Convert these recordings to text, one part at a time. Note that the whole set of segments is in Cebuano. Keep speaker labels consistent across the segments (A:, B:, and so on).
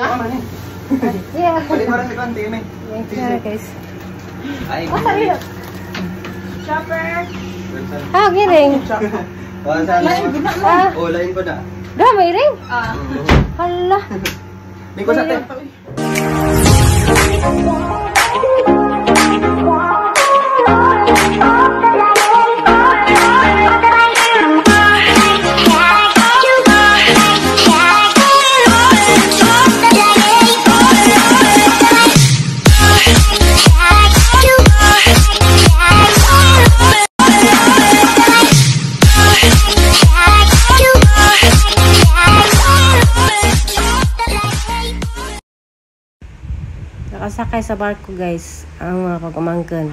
A: Yeah.
B: Balik ko rin sa konti, may.
A: Yeah, guys.
B: Ay.
A: Oh, sorry.
C: Chopper.
A: Ah, giring.
B: Oh, saan?
A: Ah,
B: Oh, lain ko na.
A: gamay ring.
C: Ah.
A: Hala.
B: Di ko sa te.
A: Nakasakay sa barko, guys, ang mga pag-umangkan.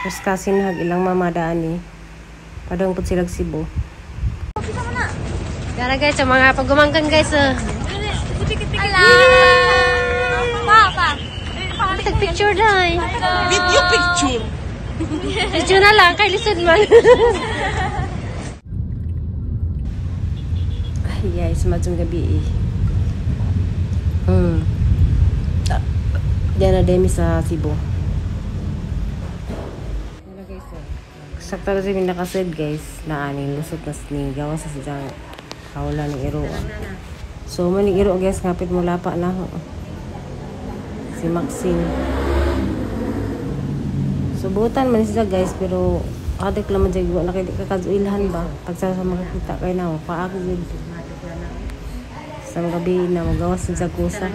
A: First cousin hag ilang mamadaan eh. Padong pud silag Cebu. Gara guys, ang mga pag-umangkan, guys.
C: Ala! Pa, pa.
A: Tag picture na eh.
D: Video picture.
A: Picture na lang, kay lisod man. Ay guys, madsong gabi eh. Diyan na demi sa Cebu. Sakto na siya nakasid, guys, na aning lusot na ni gawa sa siyang kaula ng iro. So maning iro, guys, ngapit mo lapa na ho. Si Maxine. Subutan man siya, guys, pero adik lang man siya na kay di ka kaduilhan ba pagsa sa makakita kay na paak gud sa mga gabi na magawas siya kusa.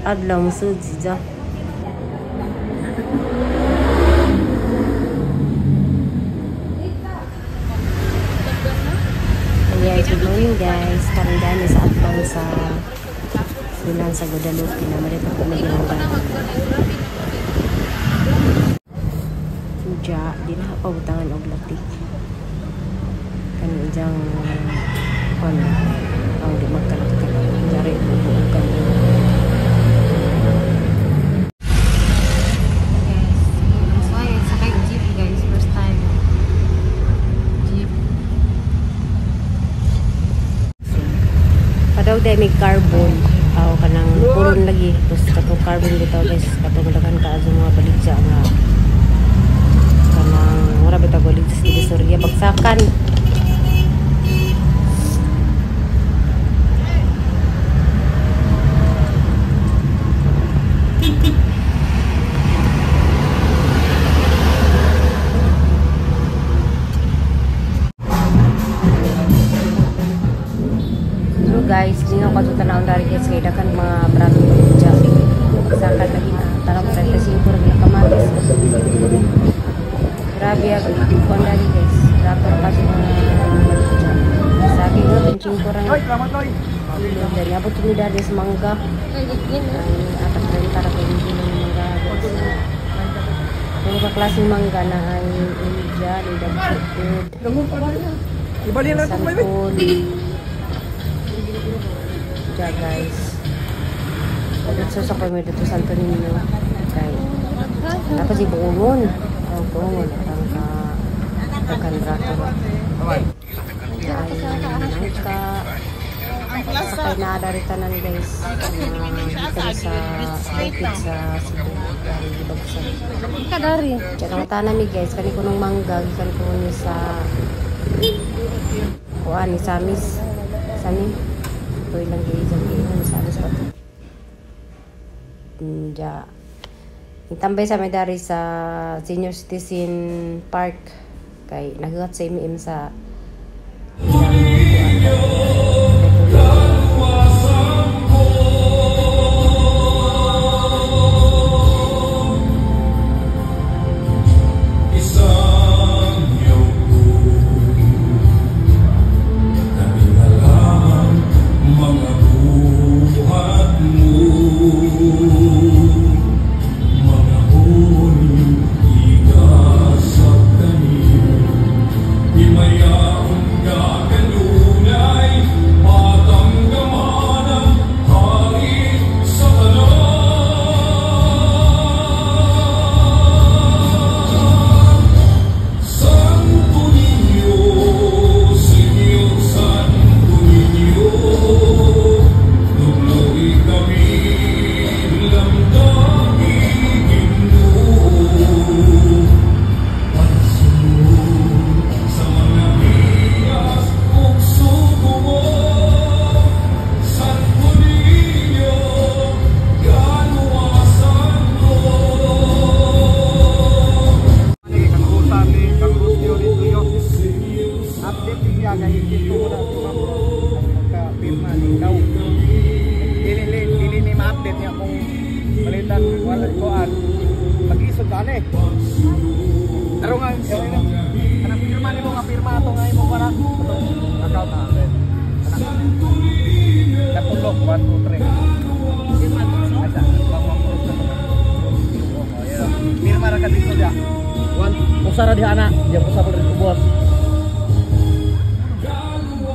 A: Adlaw musud siya. Ayan, good morning, guys. Karon dami sa atbang sa silang sa Guadalupe na malito ko na ginanggan. Uja, di na pabutangan og latik. Kani ijang kuan ang di magkalat-kalat. Jari bubuokan ni. Guys, so ayun, sakay jeep, guys, first time. Jeep. Padaw dahil may carbon. Aw kanang puron lagi. Tapos katong carbon bitaw, guys, katong daghan ka sa mga baligya nga kanang mura bitaw baligya sa Divisoria bagsakan. So guys, di nga ko ato tanawon dari, guys, kay daghan mga barato baligya. Bagsakan lagi na tanaw 35 ra gila kamatis. Grabe ang kuan dari, guys. Grabe ra kasi mga baligya. Sa akin nga 25 ra.
B: Oy, salamat oy.
A: Dari abot kami dari sa mangga. Ang apat 30 ra kay kilo ng mangga, guys. Kung ka klaseng mangga na ay India, Linda Food.
B: Ibali lang itong may.
A: Santol. Diya, guys. Dito sa kami dito Santo Niño. Kay dapat si Buongon. Oh, Buongon ang ka daghan rato. Ay, nangka. Sakay na dari tanan, guys. Gikan sa bukid sa Cebu. Dari gibagsak. Kadari. Diya nang tanan ni, guys, kani kunong mangga gikan ko ni sa kuan ni Samis. Sani? Ito ilang gay ni Samis pa to. Diya. Itambay sa may dari sa Senior Citizen Park kay naghuhat sa imiim sa ilang kuan.
E: Isang yoko Tabi na lang mga buhat mo Mga huni igasap kanino Himayaon ka kanunay.
B: Dire. Aro nga, kanang pirma nimo nga pirma ato nga imo para account na. Katulog 1 2 3. Pirma to. Asa, pirma ra ka dito dia. 1 usa ra diha ana, diha usa pa rin ubos.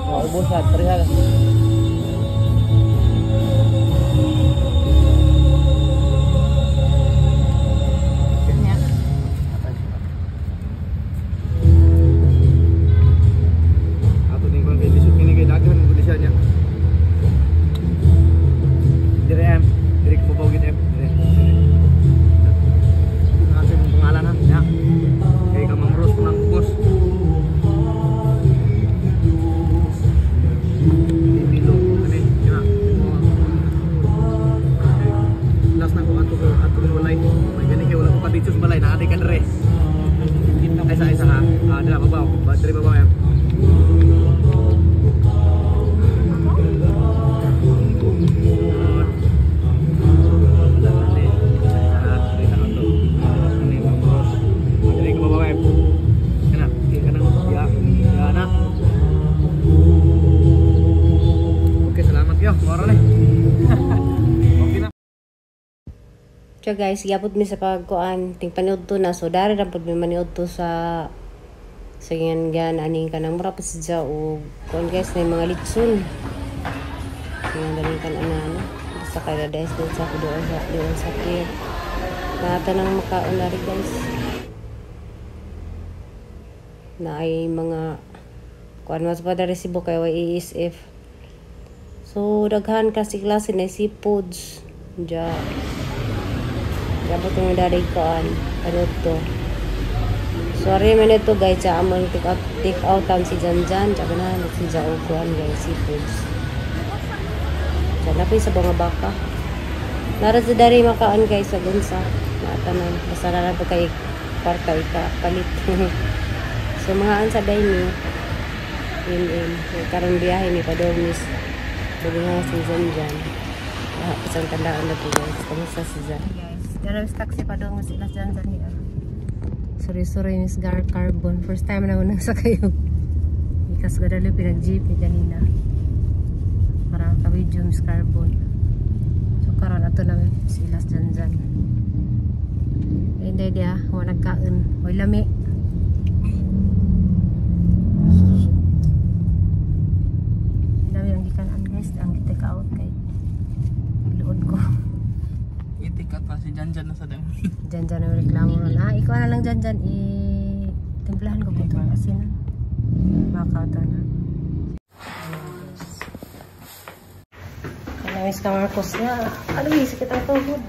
B: Oh, ubos ha, pareha.
A: So guys, gapod mi sa pagkuan ting paniudto na, so dari ra pud mi maniudto sa yan gan aning kanang mura pa siya og kuan guys na mga litson. Yan daling kan ana basta kay guys dun sa doon sa pier. Nata nang makaon na rin guys. Na ay mga kuan mas pa dari resibo kay YASF. So daghan kasi klase na seafoods. Ja. Dapat yung darig koan ano to. Sorry man ito guys, sa amon take out ang si Janjan, tsaka na si Jao kuan guys, seafoods. Sana pa sa mga baka. Nara sa dari makaan guys sa gunsa. Maatanan basta na pa kay kwarta ika palit. So mga ansa day ni in karon biyahe ni padormis. Sabi nga si Janjan. Isang tandaan na to guys. Kamusta si Jan? Guys, taxi pa doon sila Janjan niya. Sorry Miss Gar Carbon. First time na ako nagsakay. Ikas gadalo pinag-jeep ni kanina. Para ka-video Miss Carbon. So karon ato na sila Janjan. Hindi dia, wa nagkaon. Oy lami. Dami ang gikan guys, ang take out kay luod ko.
D: I-take out pa si Janjan na sa dami.
A: Janjan ang reklamo na. Ikaw na lang Janjan, i-timplahan ko po ito asin. Baka ito na. Kaya ka Marcos nga. Ano yung sakit ang tuhod?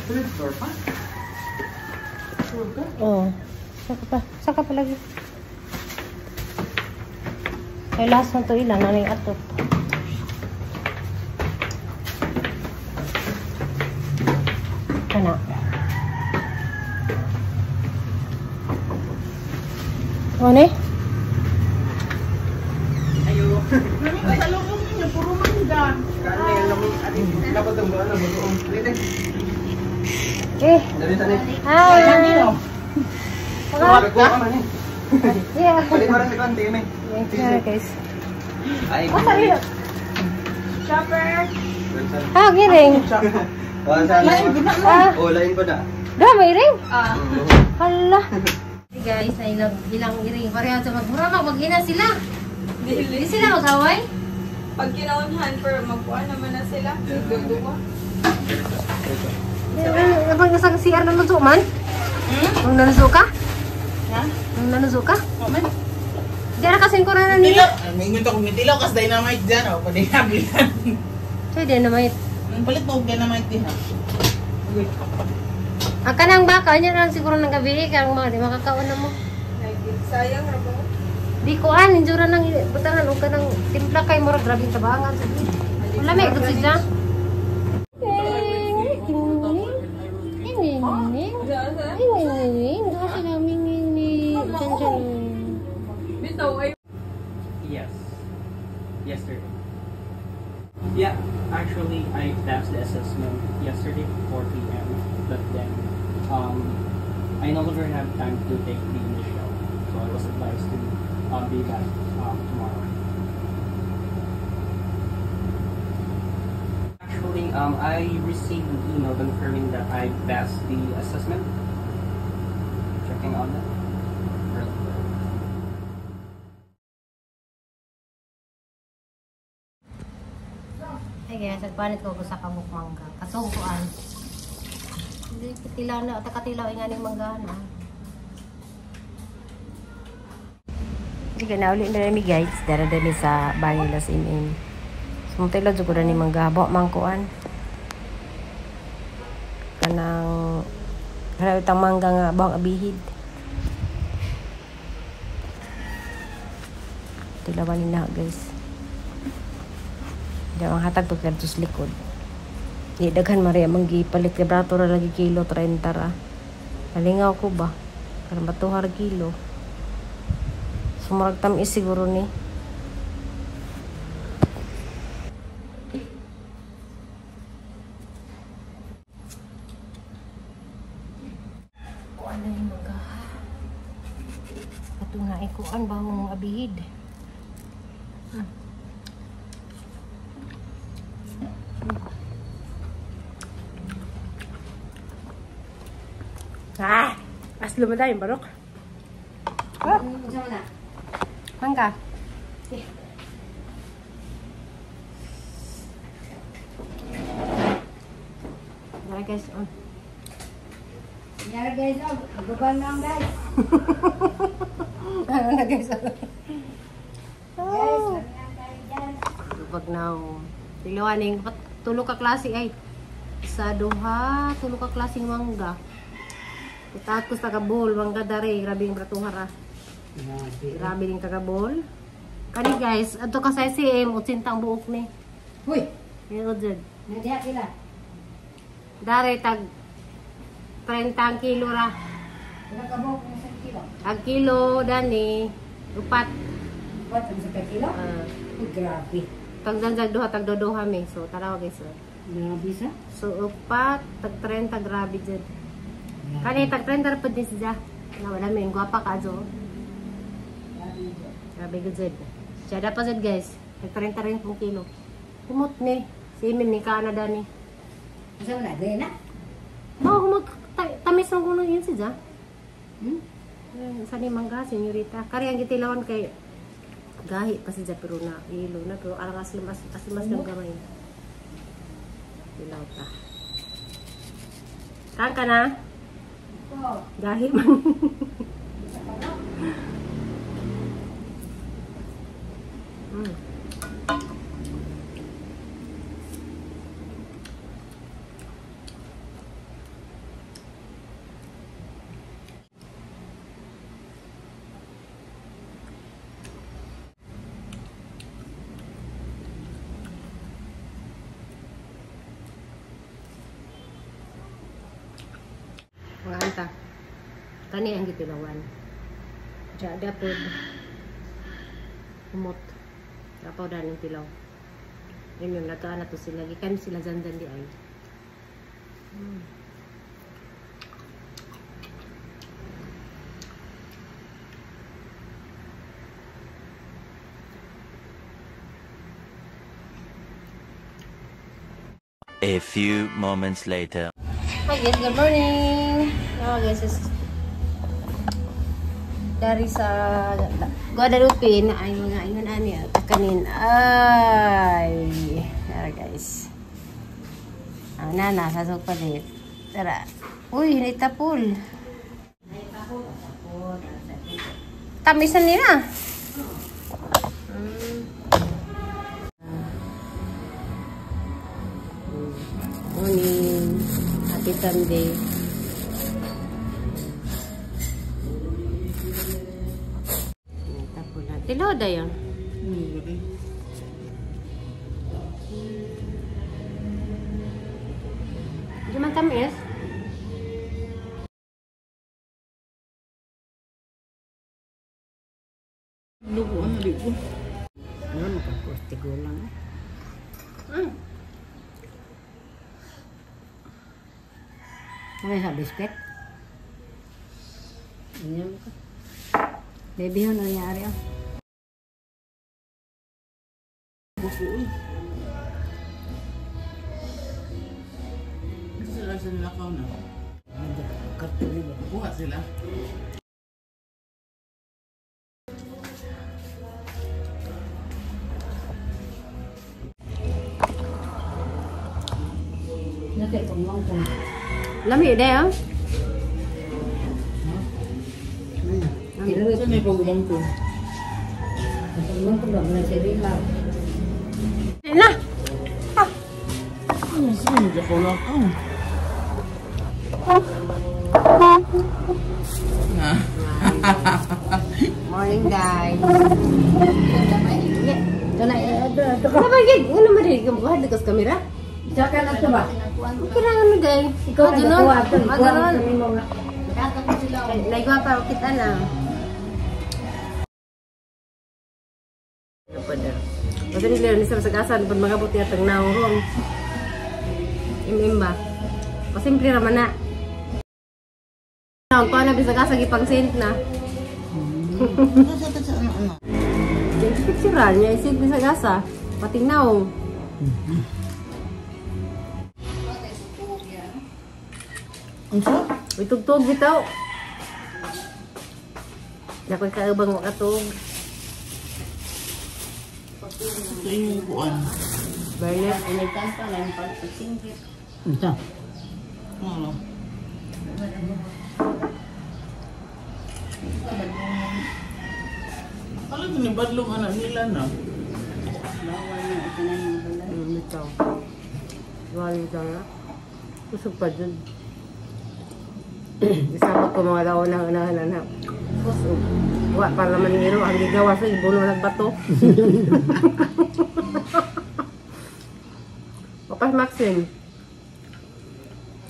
D: Third floor pa?
A: Oo. Saka pa. Saka pa lagi. Kaya last na to ilang. Ano yung atop? Kana. Ano eh?
D: Ayo. Nami sa loob ninyo, puro mangga.
A: Eh. Hi. Yeah. Yeah, guys. Oh, sorry.
C: Chopper.
A: Ah, giring.
B: Ah. Oh, lain pa na.
A: Dah, may ring? Ah. Hala. Hey guys, I love ilang iring. Pareho sa magmura, mag-ina sila. Hindi sila mag-away?
C: Pag kinaunhan, pero magkuha naman na sila. Siguro.
A: Pag nasa CR naluto man? Nung naluto ka?
D: Ha?
A: Nung naluto ka?
D: Man.
A: Diyan na kasing kurana nila.
D: Mingon to kung nitilaw kas dynamite dyan. O, padinabilan.
A: So, dynamite.
D: Palit mo og dynamite diha.
A: Ang kanang baka, niya lang siguro ng gabi. Kaya mga di makakaon na mo.
C: Sayang ra ba?
A: Di ko an, injura nang butangan og kanang timpla kay murag grabing tabangan. Wala may gud siya.
D: Yes. Yes, sir.
B: Yeah, actually, I passed the assessment yesterday, 4 p.m. But then, I no longer have time to take the initial, so I was advised to be back tomorrow. Actually, I received an email confirming that I passed the assessment. Checking on it. Really quick.
A: Ay guys, nagpanit ko sa kabuk mangga. Katong kuan. Hindi katilaw na, katilaw nga ning mangga na. Sige na uli na mi guys, dara dami sa Banilas MM. Sumutilaw jud ko ni mangga, bo mangkuan. Kanang kanang itang mangga nga bawang abihid. Tilawan ni na guys. Diyan ang hatag pag sa likod. Di daghan Maria manggipalit kay brato ra lagi kilo 30 ra. Nalingaw ko ba? Karon batuhar kilo. Sumurag tamis siguro ni. Kuan na yung mangga. Ato nga ikuan ba mong abihid. Ah! Aslo mo tayo, barok. Ah! Mangga. Tara guys, on.
F: Tara guys, oh. Magbabang lang guys.
A: Ano na guys?
F: Guys, kami lang tayo dyan.
A: Lubag na. Tilawaning, tulo ka klase ay. Isa, duha, tulo ka klaseng mangga. Itaat ko sa tagabol, mangga dare, grabe yung bratuhara. Grabe din tagabol. Kani guys, adto ka sa SM, 80 ang buok ni.
F: Uy!
A: Meron dyan.
F: Nadiha kila.
A: Dare, tag 30 ang kilo ra.
F: Pila ka buok ng isang kilo?
A: Ang kilo, dani, upat.
F: Upat ang isang kilo? Uy, grabe.
A: Tag danjag duha, tag dodoha mi. So, tarawa guys.
F: Grabe sa?
A: So, upat, tag 30, grabe dyan. Kani tag 30 ra pud ni siya. Wala mi, gwapa ka jo. Grabe gud jud. Siya da pa jud guys. Tag 30 rin pong kilo. Humot ni. Si Emil ni kaana dani.
F: Unsa man na? Na?
A: Mo humot tamis ang kuno yun siya. Sa ni mangga senyorita. Kari ang gitilawan kay gahi pa siya pero na ilo na pero arang aslimas aslimas lang gamay. Tilaw ta. Kan ka na? Gahi man. Mga anta. Kani ang gitilawan. Jada pod. Humot. Kapaw daning tilaw. Yun yung nagkaan na to sila. Gikan sila zandan di ay.
G: A few moments later.
A: Hi guys, good morning. Oh guys, is dari sa Guadalupe na ay mga ingon ani at kanin ay tara guys. Ah, nana sa palit. Tara. Uy, hinitapol. Tamisan nila. Morning. Happy Sunday. Tilaw da yun. Hindi man tamis.
D: Lugo, ano di ko?
F: Ano, makakos tigulang. Ano sa biscuit? Ano ko? Baby, ano nangyari ah?
D: Sila sa nilakaw na. Kuha sila.
A: Lami de ah.
D: Saan may pag-umangko?
F: Pag-umangko ba? Mga sirila.
A: Na!
D: Ano saan nagkakulakaw?
A: Morning guys.
F: Ito na, ito, ito ka.
A: Ano ba yun? Ano ba rin? Buhat ka sa kamera?
F: Saka na ito ba?
A: Kailangan mo day.
F: Ikaw ang nagawa ito.
A: Maganon. Naigwa pa kita na. Kasi nila ni sa sagasan pag magabot niya tang naong ron. Imim ba? Pasimple raman na. Naong ko na bisag asa gipang sent na. Picturean niya isig bisag asa. Pating naong.
D: Unsa?
A: Uy, tugtog bitaw. Nakoy kaubang makatug.
D: Ito yung kuan.
A: Bernard,
C: Initan pa lang pagsinggit.
F: Unsa?
D: Ano? Alam ni Badlong anak nila na.
C: Bawal na ito na yung balay.
A: Bitaw. Wala bitaw na. Kusog pa dun. Isama ko mga daw na na na na. Kusog. Wa pa naman ngiro ang gigawa sa ibuno nagbato. Wakas Maxine.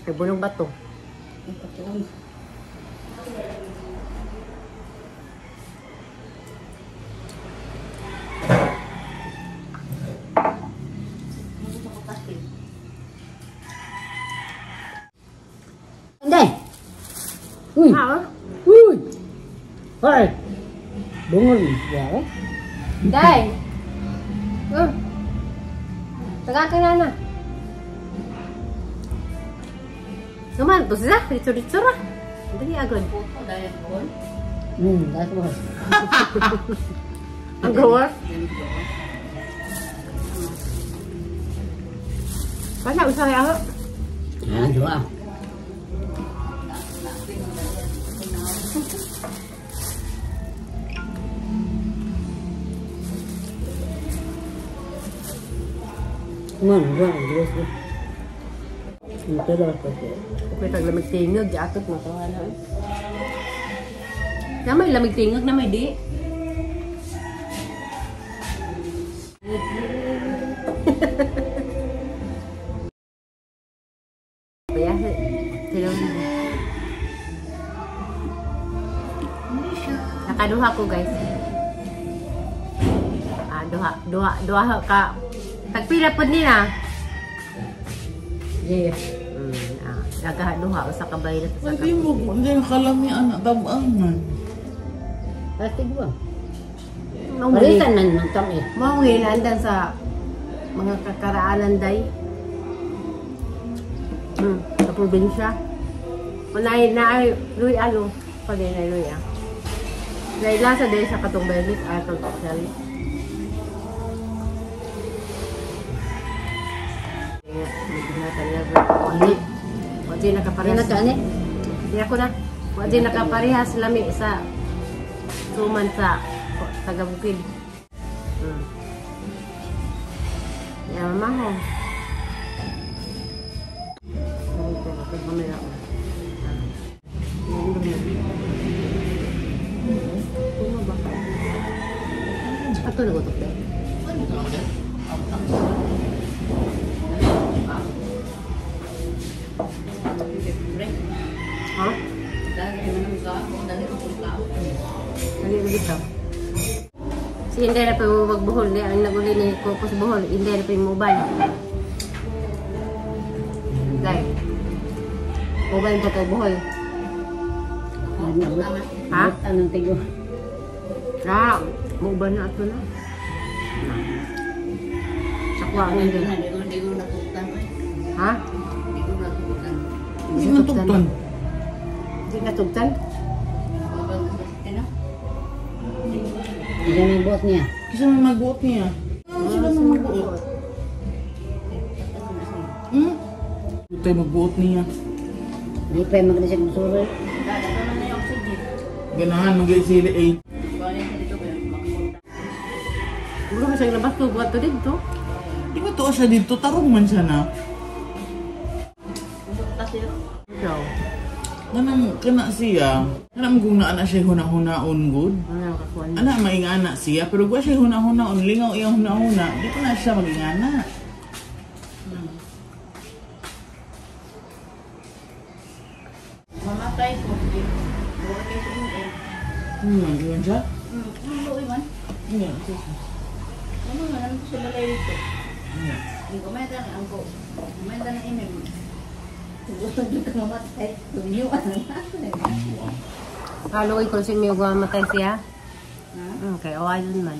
A: Ibunong bato.
F: Hindi. Uy.
A: Ah,
F: Uy. Hoy. Bungol. Ya.
A: Day. Taga ka na na. Naman, to sila. Ritso-ritso ra. Dali agad.
F: That's what.
A: Ang gawas. Wala, usahay ako.
F: Ah, dua. Man, dua, dua, dua. Ito lang kasi.
A: Okay, tag lamig tingog. Atot na to. Ano? Na may lamig tingog na may di. Nakaduha ko guys. Ah, duha ka. Tagpila pod ni na.
F: Yeah.
A: Nagaduha usa ka bayad sa
D: Hindi mo, hindi nakalami anak tabang man.
F: Plastic ba? Palitan man ng tami.
A: Mao hinandan sa mga kakaraanan day. Sa probinsya. Unay na ay luy alo pag na luy ah. Nailasa day sa katong baylit ay tong oksal. Wadi nakaparehas. Di ako na. Wadi nakaparehas lami sa suman sa taga bukid. Ya mama ho. Ato na gutok deh. Ha? Dali dito. Si Inday na pa mo magbuhol. Di ang naguli ni Coco sa buhol. Inday na pa yung mobile. Day. Mobile pa to buhol. Ha?
F: Anong tigo?
A: Ah, mobile na ato na. Sakwa ang Inday.
D: Hindi ko natugtan.
A: Ha?
D: Hindi ko natugtan.
A: Hindi
D: natugtan.
A: Hindi natugtan?
F: Hindi na buot niya.
D: Kasi may magbuot niya. Ano sila nang magbuot? Hmm? Tayo magbuot niya.
F: Hindi pa yung maganda siya musuroy.
D: Ganahan, mag-isili eh.
A: Bro, masang labas ko. Buhat to dito.
D: Di ba to siya dito? Tarong man siya na.
A: Ikaw.
D: Kanang, kana siya. Kanang kung naa na siya huna-hunaon good.
A: Ano kakuan?
D: Ana, maingana siya. Pero gwa siya huna-hunaon. Lingaw iyang huna-huna. Di pa na siya magingana.
C: Mamatay ko. Buhay kayo sa inyo.
D: Iwan siya?
C: Ano man?
D: Iya.
C: Ano man? Ano sa balay dito?
D: Iya.
C: Hindi ko may tanong ang ko. May tanong imem. Gusto dito mamatay. Tunyuan na.
A: Haluin ko si Miyo matay siya. Okay, awayon man.